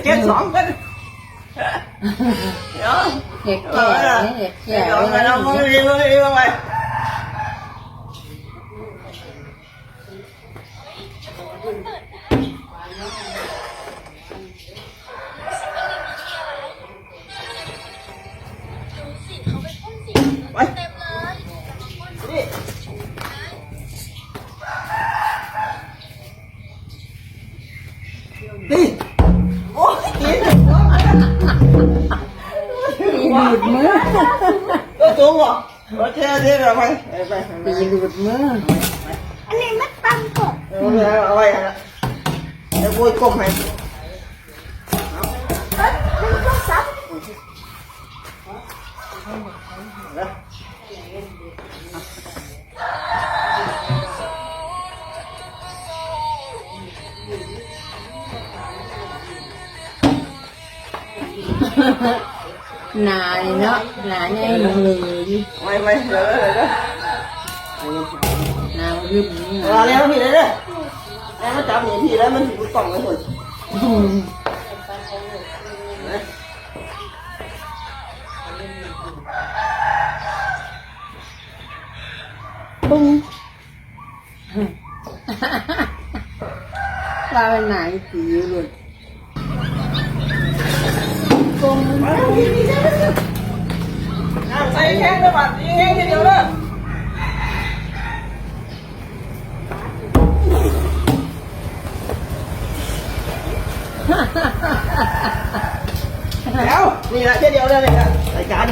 ເກັບສອງຄົນ ເອົາ ເຮັດແກ່ ເຮັດແກ່ ເອົາ ເອົາ ເອົາ ເອົາ ເອົາໄປ. ໄປ ນີ້ ນີ້ ໂອ້ຍ ຕີນ ຕີນຫຼຸດມື ເອີ ຕົງບໍ່? ໂອເຄ ໂອເຄ ເອົາໄປ ໄປ ໄປ ໄປ ຕີນຫຼຸດມື ອັນນີ້ມັນປັນກົບ ເອົາໄວ້ ເອົາໄວ້ຫັ້ນລະ ດຽວໂອ້ຍ ກົ້ມໃຫ້ ເອີ ໜຶ່ງ ສອງ ສາມ ໜ້ານີ້ເນາະ ໜ້າໃຫຍ່ເລີຍ ໄວໆ ເດີ ເດີ ເດີ ໜ້າບຶ້ມ ເອົາແລ້ວ ພີ່ເດີ ແລ້ວມາຈັບນີ້ ພີ່ ແລ້ວມັນຊິບໍ່ຕ້ອງເລີຍ ອືມ ປຶ້ງ ວ່າມັນໜ້າອີ່ຕີຢູ່ໂລດ ກົງ ໃສ່ແຮງເດີບາດນີ້ ແຮງທີດຽວເດີ ແລ້ວ ນີ້ລະ ທີດຽວເດີ ນີ້ລະ ໃສ່ຈານ.